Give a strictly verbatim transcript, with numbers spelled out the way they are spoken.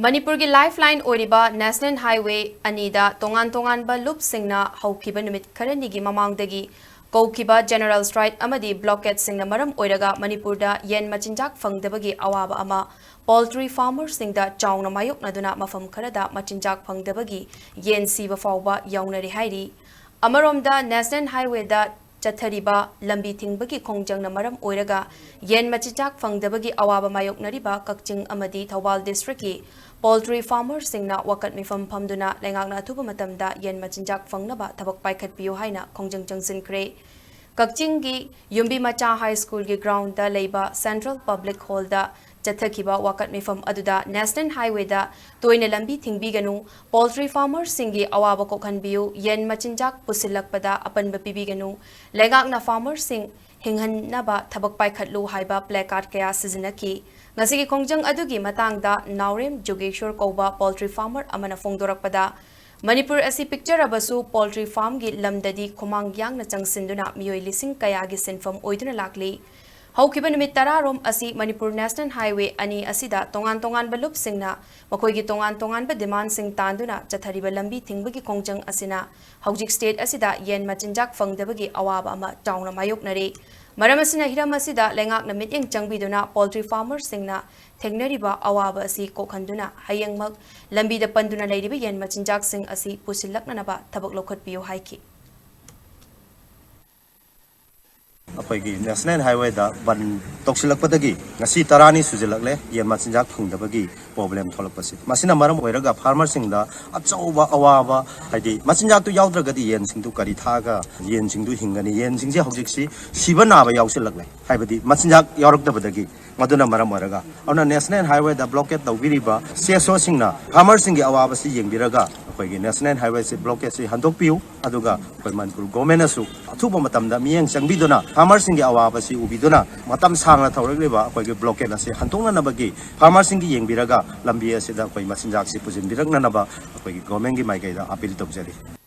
ꯃꯅꯤꯄꯨꯔꯒꯤ life line ꯑꯣꯏꯔꯤꯕ national highway ꯑꯅꯤꯗ ꯇꯣꯉꯥꯟ ꯇꯣꯉꯥꯟꯕ ꯂꯨꯞꯁꯤꯡꯅ ꯍꯧꯈꯤꯕ ꯅꯨꯃꯤꯠ ꯈꯔꯅꯤꯒꯤ ꯃꯃꯥꯡꯗꯒꯤ ꯀꯧꯈꯤꯕ ꯖꯦꯅꯔꯦꯜ ꯁ꯭ꯇ꯭ꯔꯥꯏꯛ ꯑꯃꯗꯤ ꯕ꯭ꯂꯣꯀꯦꯠꯁꯤꯡꯅ ꯃꯔꯝ ꯑꯣꯏꯔꯒ ꯃꯅꯤꯄꯨꯔꯗ ꯌꯦꯟ ꯃꯆꯤꯟꯖꯥꯛ ꯐꯪꯗꯕꯒꯤ ꯑꯋꯥꯕ ꯑꯃ ꯄꯣꯜꯇ꯭ꯔꯤ ꯐꯥꯔꯃꯔꯁꯤꯡꯗ ꯆꯥꯎꯅ ꯃꯥꯌꯣꯛꯅꯗꯨꯅ ꯃꯐꯝ ꯈꯔꯗ ꯃꯆꯤꯟꯖꯥꯛ ꯐꯪꯗꯕꯒꯤ ꯌꯦꯟ ꯁꯤꯕ ꯐꯥꯎꯕ ꯌꯥꯎꯅꯔꯤ ꯍꯥꯏꯔꯤ꯫ ꯑꯃꯔꯣꯝꯗ ꯅꯦꯁꯅꯦꯜ ꯍꯥꯏꯋꯦꯗ ꯆꯠꯊꯔꯤꯕ ꯂꯝꯕꯤ ꯊꯤꯡꯕꯒꯤ ꯈꯣꯡꯖꯪꯅ ꯃꯔꯝ ꯑꯣꯏꯔꯒ ꯌꯦꯟ ꯃꯆꯤꯟꯖꯥꯛ ꯐꯪꯗꯕꯒꯤ ꯑꯋꯥꯕ ꯃꯥꯌꯣꯛꯅꯔꯤꯕ ꯀꯛꯆꯤꯡ ꯑꯃꯗꯤ ꯊꯧꯕꯥꯜ ꯗꯤꯁꯇ꯭ꯔꯤꯛꯀꯤ ꯄꯣꯜꯇ꯭ꯔꯤ ꯐꯥꯔꯃꯔꯁꯤꯡꯅ ꯋꯥꯀꯠ ꯃꯤꯐꯝ ꯐꯝꯗꯨꯅ ꯂꯩꯉꯥꯛꯅ ꯑꯊꯨꯕ ꯃꯇꯝꯗ ꯌꯦꯟ ꯃꯆꯤꯟꯖꯥꯛ ꯐꯪꯅꯕ ꯊꯕꯛ ꯄꯥꯏꯈꯠꯄꯤꯌꯨ ꯍꯥꯏꯅ ꯈꯣꯡꯖꯪ ꯆꯪꯁꯤꯟꯈ꯭ꯔꯦ꯫ ꯀꯛꯆꯤꯡꯒꯤ ꯌꯨꯝꯕꯤ ꯃꯆꯥ ꯍꯥꯏ ꯁ꯭ꯀꯨꯜꯒꯤ ꯒ꯭ꯔꯥꯎꯟꯗ ꯂꯩꯕ ꯁꯦꯟꯇ꯭ꯔꯦꯜ ꯄꯕ꯭ꯂꯤꯛ ꯍꯣꯜꯗ ꯆꯠꯊꯈꯤꯕ ꯋꯥꯀꯠ ꯃꯤꯐꯝ ꯑꯗꯨꯗ ꯅꯦꯁꯅꯦꯜ ꯍꯥꯏꯋꯦꯗ ꯇꯣꯏꯅ ꯂꯝꯕꯤ ꯊꯤꯡꯕꯤꯒꯅꯨ, ꯄꯣꯜꯇ꯭ꯔꯤ ꯐꯥꯔꯃꯔꯁꯤꯡꯒꯤ ꯑꯋꯥꯕ ꯀꯣꯛꯍꯟꯕꯤꯌꯨ, ꯌꯦꯟ ꯃꯆꯤꯟꯖꯥꯛ ꯄꯨꯁꯤꯜꯂꯛꯄꯗ ꯑꯄꯟꯕ ꯄꯤꯕꯤꯒꯅꯨ, ꯂꯩꯉꯥꯛꯅ ꯐꯥꯔꯃꯔꯁꯤꯡ ꯍꯤꯡꯍꯟꯅꯕ ꯊꯕꯛ ꯄꯥꯏꯈꯠꯂꯨ ꯍꯥꯏꯕ ꯄ꯭ꯂꯦꯀꯥꯔꯗ ꯀꯌꯥ ꯁꯤꯖꯤꯟꯅꯈꯤ꯫ ꯉꯁꯤꯒꯤ ꯈꯣꯡꯖꯪ ꯑꯗꯨꯒꯤ ꯃꯇꯥꯡꯗ ꯅꯥꯎꯔꯦꯝ ꯖꯨꯒꯦꯁ꯭ꯋꯔ ꯀꯧꯕ ꯄꯣꯜꯇ꯭ꯔꯤ ꯐꯥꯔꯃꯔ ꯑꯃꯅ ꯐꯣꯡꯗꯣꯔꯛꯄꯗ, ꯃꯅꯤꯄꯨꯔ ꯑꯁꯤ ꯄꯤꯛꯆꯔꯕꯁꯨ ꯄꯣꯜꯇ꯭ꯔꯤ ꯐꯥꯔꯝꯒꯤ ꯂꯝꯗꯗꯤ ꯈꯨꯃꯥꯡ ꯌꯥꯡꯅ ꯆꯪꯁꯤꯟꯗꯨꯅ ꯃꯤꯑꯣꯏ ꯂꯤꯁꯤꯡ ꯀꯌꯥꯒꯤ ꯁꯤꯟꯐꯝ ꯑꯣꯏꯗꯨꯅ ꯂꯥꯛꯂꯤ꯫ ꯍꯧꯈꯤꯕ ꯅꯨꯃꯤꯠ ꯇꯔꯥꯔꯣꯝ ꯑꯁꯤ ꯃꯅꯤꯄꯨꯔ ꯅꯦꯁꯅꯦꯜ ꯍꯥꯏꯋꯦ ꯑꯅꯤ ꯑꯁꯤꯗ ꯇꯣꯉꯥꯟ ꯇꯣꯉꯥꯟꯕ ꯂꯨꯞꯁꯤꯡꯅ ꯃꯈꯣꯏꯒꯤ ꯇꯣꯉꯥꯟ ꯇꯣꯉꯥꯟꯕ ꯗꯤꯃꯥꯟꯁꯤꯡ ꯇꯥꯟꯗꯨꯅ ꯆꯠꯊꯔꯤꯕ ꯂꯝꯕꯤ ꯊꯤꯡꯕꯒꯤ ꯈꯣꯡꯖꯪ ꯑꯁꯤꯅ ꯍꯧꯖꯤꯛ ꯁ꯭ꯇꯦꯠ ꯑꯁꯤꯗ ꯌꯦꯟ ꯃꯆꯤꯟꯖꯥꯛ ꯐꯪꯗꯕꯒꯤ ꯑꯋꯥꯕ ꯑꯃ ꯆꯥꯎꯅ ꯃꯥꯌꯣꯛꯅꯔꯤ꯫ ꯃꯔꯝ ꯑꯁꯤꯅ ꯍꯤꯔꯝ ꯑꯁꯤꯗ ꯂꯩꯉꯥꯛꯅ ꯃꯤꯠꯌꯦꯡ ꯆꯪꯕꯤꯗꯨꯅ ꯄꯣꯜꯇ꯭ꯔꯤ ꯐꯥꯔꯃꯔꯁꯤꯡꯅ ꯊꯦꯡꯅꯔꯤꯕ ꯑꯋꯥꯕ ꯑꯁꯤ ꯀꯣꯛꯍꯟꯗꯨꯅ ꯍꯌꯦꯡꯃꯛ ꯂꯝꯕꯤꯗ ꯄꯟꯗꯨꯅ ꯂꯩꯔꯤꯕ ꯌꯦꯟ ꯃꯆꯤꯟꯖꯥꯛꯁꯤꯡ ꯑꯁꯤ ꯄꯨꯁꯤꯜꯂꯛꯅꯅꯕ ꯊꯕꯛ ꯂꯧꯈꯠꯄꯤꯌꯨ ꯍꯥꯏꯈꯤ꯫ ꯑꯩꯈꯣꯏꯒꯤ ꯅꯦꯁꯅꯦꯜ ꯍꯥꯏꯋꯦꯗ ꯕꯟ ꯇꯧꯁꯤꯜꯂꯛꯄꯗꯒꯤ ꯉꯁꯤ ꯇꯔꯥꯅꯤ ꯁꯨꯖꯤꯜꯂꯛꯂꯦ ꯌꯦꯟ ꯃꯆꯤꯟꯖꯥꯛ ꯐꯪꯗꯕꯒꯤ ꯄ꯭ꯔꯣꯕ꯭ꯂꯦꯝ ꯊꯣꯛꯂꯛꯄꯁꯤ꯫ ꯃꯁꯤꯅ ꯃꯔꯝ ꯑꯣꯏꯔꯒ ꯐꯥꯔꯃꯔꯁꯤꯡꯗ ꯑꯆꯧꯕ ꯑꯋꯥꯕ, ꯍꯥꯏꯗꯤ ꯃꯆꯤꯟꯖꯥꯛꯇꯨ ꯌꯥꯎꯗ꯭ꯔꯒꯗꯤ ꯌꯦꯟꯁꯤꯡꯗꯨ ꯀꯔꯤ ꯊꯥꯛꯑꯒ ꯌꯦꯟꯁꯤꯡꯗꯨ ꯍꯤꯡꯒꯅꯤ? ꯌꯦꯟꯁꯤꯡꯁꯦ ꯍꯧꯖꯤꯛꯁꯤ ꯁꯤꯕ ꯅꯥꯕ ꯌꯥꯎꯁꯤꯜꯂꯛꯂꯦ, ꯍꯥꯏꯕꯗꯤ ꯃꯆꯤꯟꯖꯥꯛ ꯌꯥꯎꯔꯛꯇꯕꯗꯒꯤ꯫ ꯃꯗꯨꯅ ꯃꯔꯝ ꯑꯣꯏꯔꯒ ꯑꯗꯨꯅ ꯅꯦꯁꯅꯦꯜ ꯍꯥꯏꯋꯦꯗ ꯕ꯭ꯂꯣꯀꯦꯠ ꯇꯧꯕꯤꯔꯤꯕ ꯁꯤ ꯑꯦꯁ ꯑꯣꯁꯤꯡꯅ ꯐꯥꯔꯃꯔꯁꯤꯡꯒꯤ ꯑꯋꯥꯕꯁꯤ ꯌꯦꯡꯕꯤꯔꯒ ꯑꯩꯈꯣꯏꯒꯤ ꯅꯦꯁꯅꯦꯜ ꯍꯥꯏꯋꯦꯁꯤ ꯕ꯭ꯂꯣꯀꯦꯠꯁꯤ ꯍꯟꯗꯣꯛꯄꯤꯌꯨ꯫ ꯑꯗꯨꯒ ꯑꯩꯈꯣꯏ ꯃꯅꯤꯄꯨꯔ ꯒꯣꯔꯃꯦꯟꯅꯁꯨ ꯑꯊꯨꯕ ꯃꯇꯝꯗ ꯃꯤꯠꯌꯦꯡ ꯆꯪꯕꯤꯗꯨꯅ ꯐꯥꯔꯃꯔꯁꯤꯡꯒꯤ ꯑꯋꯥꯕꯁꯤ ꯎꯕꯤꯗꯨꯅ ꯃꯇꯝ ꯁꯥꯡꯅ ꯇꯧꯔꯛꯂꯤꯕ ꯑꯩꯈꯣꯏꯒꯤ ꯕ꯭ꯂꯣꯀꯦꯠ ꯑꯁꯤ ꯍꯟꯗꯣꯛꯅꯅꯕꯒꯤ ꯐꯥꯔꯃꯔꯁꯤꯡꯒꯤ ꯌꯦꯡꯕꯤꯔꯒ ꯂꯝꯕꯤ ꯑꯁꯤꯗ ꯑꯩꯈꯣꯏ ꯃꯆꯤꯟꯖꯥꯛꯁꯤ ꯄꯨꯁꯤꯟꯕꯤꯔꯛꯅꯅꯕ ꯑꯩꯈꯣꯏꯒꯤ ꯒꯣꯔꯃꯦꯟꯒꯤ ꯃꯥꯏꯀꯩꯗ ꯑꯄꯤꯜ ꯇꯧꯖꯔꯤ꯫